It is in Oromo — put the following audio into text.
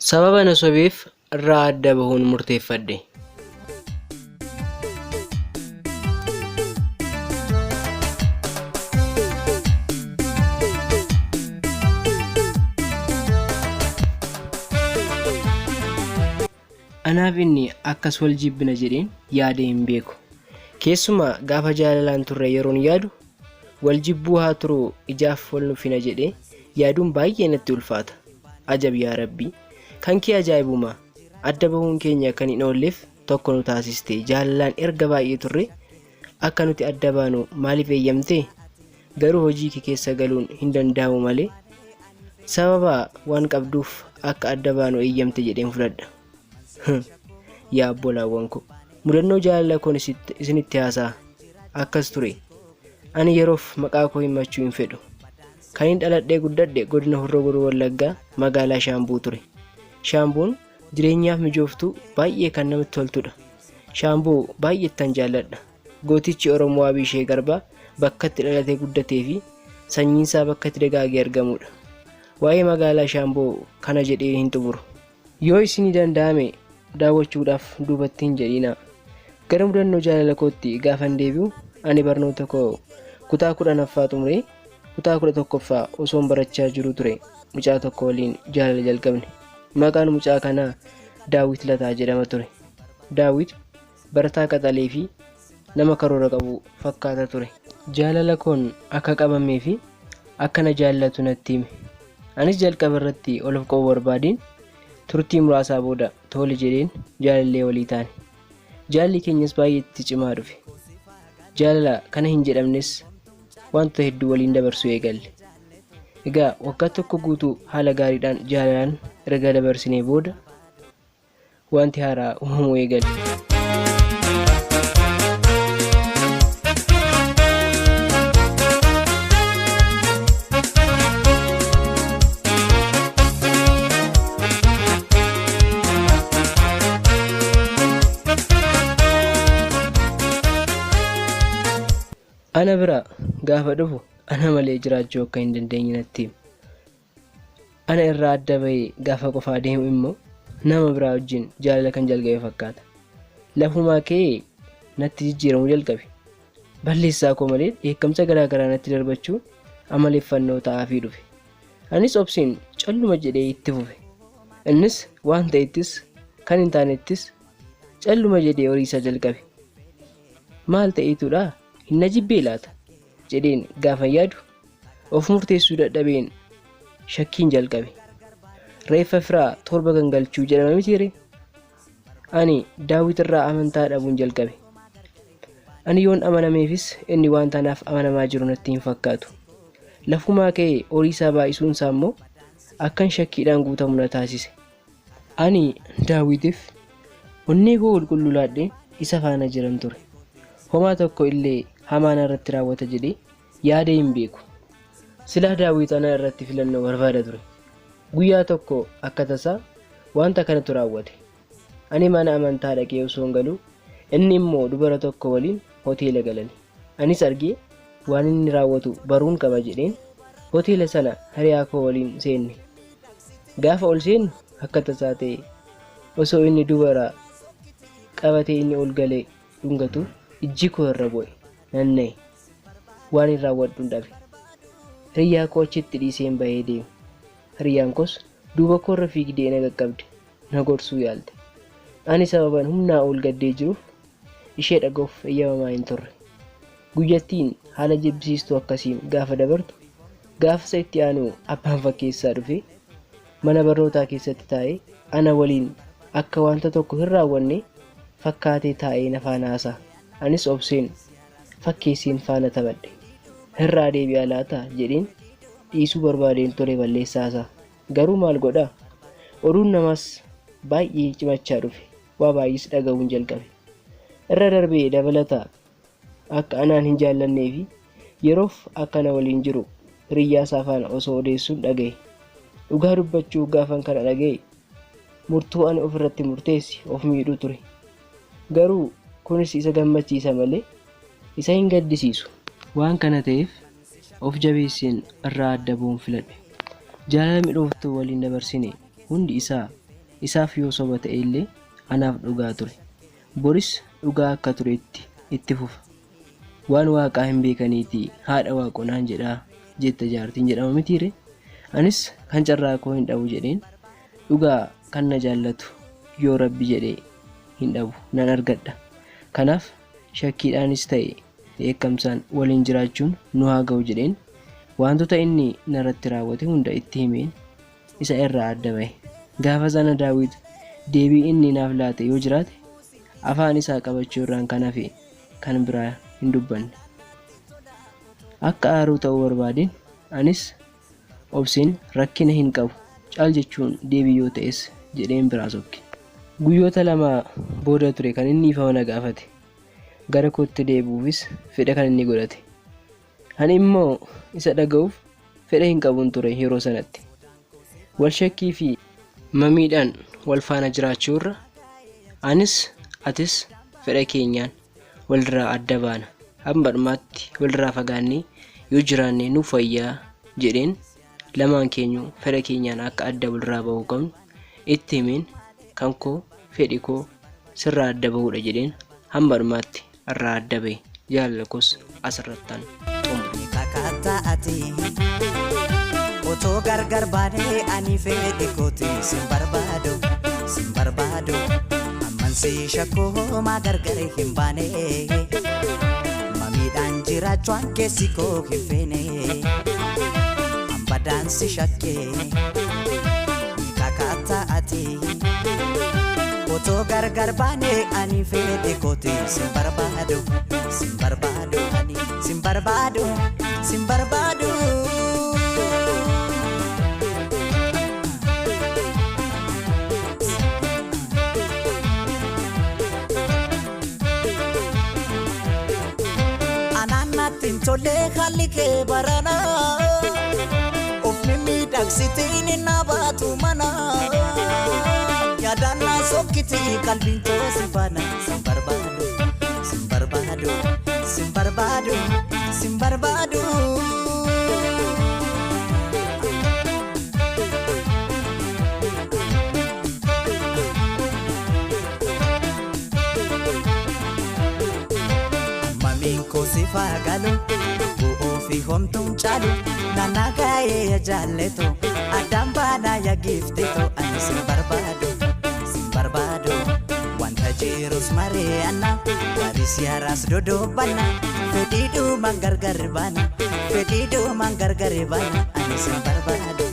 Sababa na sobeef irraa adda bahuun murteeffadhe. Anaaf inni akkas wal jibbina jedheen yaadee hin beeku. Keessumaa gaafa jaalalaan turre yeroon yaadu, wal jibbuu haa turuu ijaaf wal nuffina jedhee yaaduun baay'ee natti ulfaata. Ajab yaa Rabbii! Kan kee ajaa'ibuma! Adda bahuun keenya kan hin oolleef tokko nu taasiste. Jaalalaan erga baay'ee turree akka nuti adda baanu maaliif eeyyamte? Garuu hojii kee keessa galuun hin danda'amu malee sababa waan qabduuf akka adda baanu eeyyamte jedheen fudhadha. Hum. Yaa obbolaawwan koo, mudannoo jaalala koon isinitti haasa'a. Akkas ture. Ani yeroof maqaa koo himachuu hin fedhu. Kanin dhaladhee guddadhe godina Horroo Guduruu Wallaggaa magaalaa Shaambuu ture. Shaambuun jireenyaaf mijooftuu baay'ee kan namatti toltudha. Shaambuu baay'eettan jaalladha. Gootichi Oromoo Abiishee Garbaa bakkatti dhalatee guddatee fi sanyiinsaa bakka itti dagaagee argamudha. Waa'ee magaalaa Shaamboo kana jedhee hin xumuru. Yoo isinii danda'ame daawwachuudhaaf duubatti hin jedhinaa. Gara mudannoo jaalala kootti gaafan deebi'u ani barnoota koo kutaa 10ffaa xumuree kutaa 11ffaa osoon barachaa jiruu ture mucaa tokko waliin jaalala jalqabne. Maqaan mucaa kanaa Daawit Lataa jedhama ture. Daawit barataa qaxalee fi nama karoora qabu fakkaata ture. Jaalala koon akka qabamee fi akka na jaallatu natti hime. Anis jalqaba irratti ol of qabuu barbaadeen turtii muraasaa booda tole jedheen jaalallee walii taane. Jaalli keenyas baay'ee itti cimaa dhufe. Jaalala kana hin jedhamnes wantoota hedduu waliin dabarsuu eegalle. Egaa waggaa tokko guutuu haala gaariidhaan jaalalaan erga dabarsinee booda wanti haaraa uumamuu eegale. Ana bira gaafa dhufu ana malee jiraachuu akka hin dandeenye natti hime. Ana irraa adda bahee gaafa qofaa deemu immoo nama biraa wajjin jaalala kan jalqabe fakkaata. Lafumaa ka'ee natti jijjiiramuu jalqabe. Balleessaa koo malee dheekkamsa garaa garaa natti darbachuun amaleeffannoo ta'aafii dhufe. Anis obseen calluma jedhee itti fufe. Innis waan ta'ettis kan hin taanettis calluma jedhee horiisaa jalqabe. Maal ta'eetudha hin na jibbee laata jedheen gaafan yaadu of murteessuu dadhabeen shakkiin jalqabe. Reeffa firaa torba gangalchuu jedhama mitiiree? Ani Daawit irraa amantaa dhabuun jalqabe. Ani yoon amanameefis inni wanta anaaf amanamaa jiru natti hin fakkaatu. Lafumaa ka'ee horiisaa baay'isuun isaa immoo akkan shakkiidhaan guutamu na taasise. Ani Daawitiif onnee koo qulqulluu laadheen isa faana jiran ture. Homaa tokko illee hamaa narratti raawwata jedhee yaadee hin beeku. Silaa Daawit ana irratti filannoo barbaada ture. Guyyaa tokko akka tasaa wanta kanatu raawwate. Ani mana amantaa dhaqee osoon galuu inni immoo dubara tokko waliin hoteela galani. Anis argee waan inni raawwatu baruun qaba jedheen hoteela sana hiriyaa koo waliin seenne. Gaafa ol seennu akka tasaa ta'e osoo inni dubara qabatee inni ol galee dhungatu ijji koo irra bu'e. Nan na'e. Waanin raawwadhun dhabe. Hiriyyaa koo achitti dhiiseen bahee deeme. Hiriyyaan koos duuba koorra fiigdee na qaqqabde. Na gorsuu yaalte. Ani sababan humnaa ol gaddee jiruuf ishee dhaga'uuf eeyyamamaa hin turre. Guyyattiin haala jibbisiistuu akkasiin gaafa dabartu, gaafasa itti aanu abbaan fakkeessaa dhufee mana barnootaa keessatti taa'ee ana waliin akka wanta tokko hin raawwanne fakkaatee taa'ee na faana haasa'a. Anis obseen fakkeesseen faana taphadhe. Irraa deebi'a laata jedheen dhiisuu barbaadeen ture balleessaasaa. Garuu maal godha? Oduun namaas baay'ee cimachaa dhufe. Waa baay'ees dhaga'uun jalqabe. Irra darbee dabalata akka anaan hin jaallannee fi yeroof akka na waliin jiru hiriyyaasaa faana osoo odeessuun dhagahe. Dhugaa dubbachuuf gaafan kana dhagahe murtoo ani ofirratti murteesse of miidhuu ture. Garuu kunis isa gammachiisa malee isa hin gaddisiisu. Waan kana ta'eef of jabeesseen irraa adda ba'uun filadhe. Jaalala midhooftuu waliin dabarsine hundi isaa Isaaf yoo soba ta'e illee anaaf dhugaa ture. Boris dhugaa akka turetti itti fufa. Waan waaqaa hin beekaniitii haadha waaqoo naan jedhaa jette jaartiin jedhama mitiire? Anis kan carraa koo hin dhabu jedheen dhugaa kan na jaallatu yoo rabbi jedhe hin dhabu nan argadha. Kanaaf shakkiidhaanis ta'e dheekkamsaan waliin jiraachuun nu haa ga'u jedheen waantota inni narratti raawwate hunda itti himeen isa irraa adda bahe. Gaafa sana Daawit deebii inni naaf laate yoo jiraate afaan isaa qabachuu irraan kan hafe kan biraa hin dubbanne. Akka aaruu ta'uu barbaadeen anis obseen rakkina hin qabu cal jechuun deebii yoo ta'es jedheen biraa sokke. Guyyoota 2 booda ture kan inni dhiifama na gaafate. Gara kootti deebi'uufis fedha kan inni godhate. Ani immoo isa dhaga'uuf fedha hin qabun ture yeroo sanatti. Wal shakkii fi mamiidhaan wal faana jiraachuu irra anis atis fedha keenyaan walirraa adda baana. Hamma dhumaatti walirraa fagaannee yoo jiraanne nuuf wayyaa jedheen lamaan keenyuu fedha keenyaan akka adda walirraa bahuu qabnu itti himeen kan koo fedhi koo sirraa adda bahuudha jedheen hamma dhumaatti irraa adda bahe. Jaalala koos asirrattan xumura. Ni kakaatta ati otoo gargar baanee ani fedhi kooti sin barbaadu sin barbaadu amman si shakkuu homaa gargar hin baane mamiidhaan jiraachuun keessi koo hin feene hambadaan si shakkee ni kakaatta ati otoo gargar baanee ani fedhi kooti sin barbaadu sin barbaadu ani sin barbaadu sin barbaadu. Anaan natti hin tolle haalli kee barana of mimmiidhagsitiin hin baatu mana yaadaan na sokkiti qalbiin too si faana sin barbaadu sin barbaadu sin barbaadu sin barbaadu. Mamiin koo si faagalu bu'uu fi homtuun caalu naannaa gaa'ee jaalletu addaan baanaa yaa giiftitu ani sin barbaadu sin barbaadu wanta jirus mari'anna garis yaaraas dodobbanna fedhiidhumaan gargar baana fedhiidhumaan gargar baana ani sin barbaadu.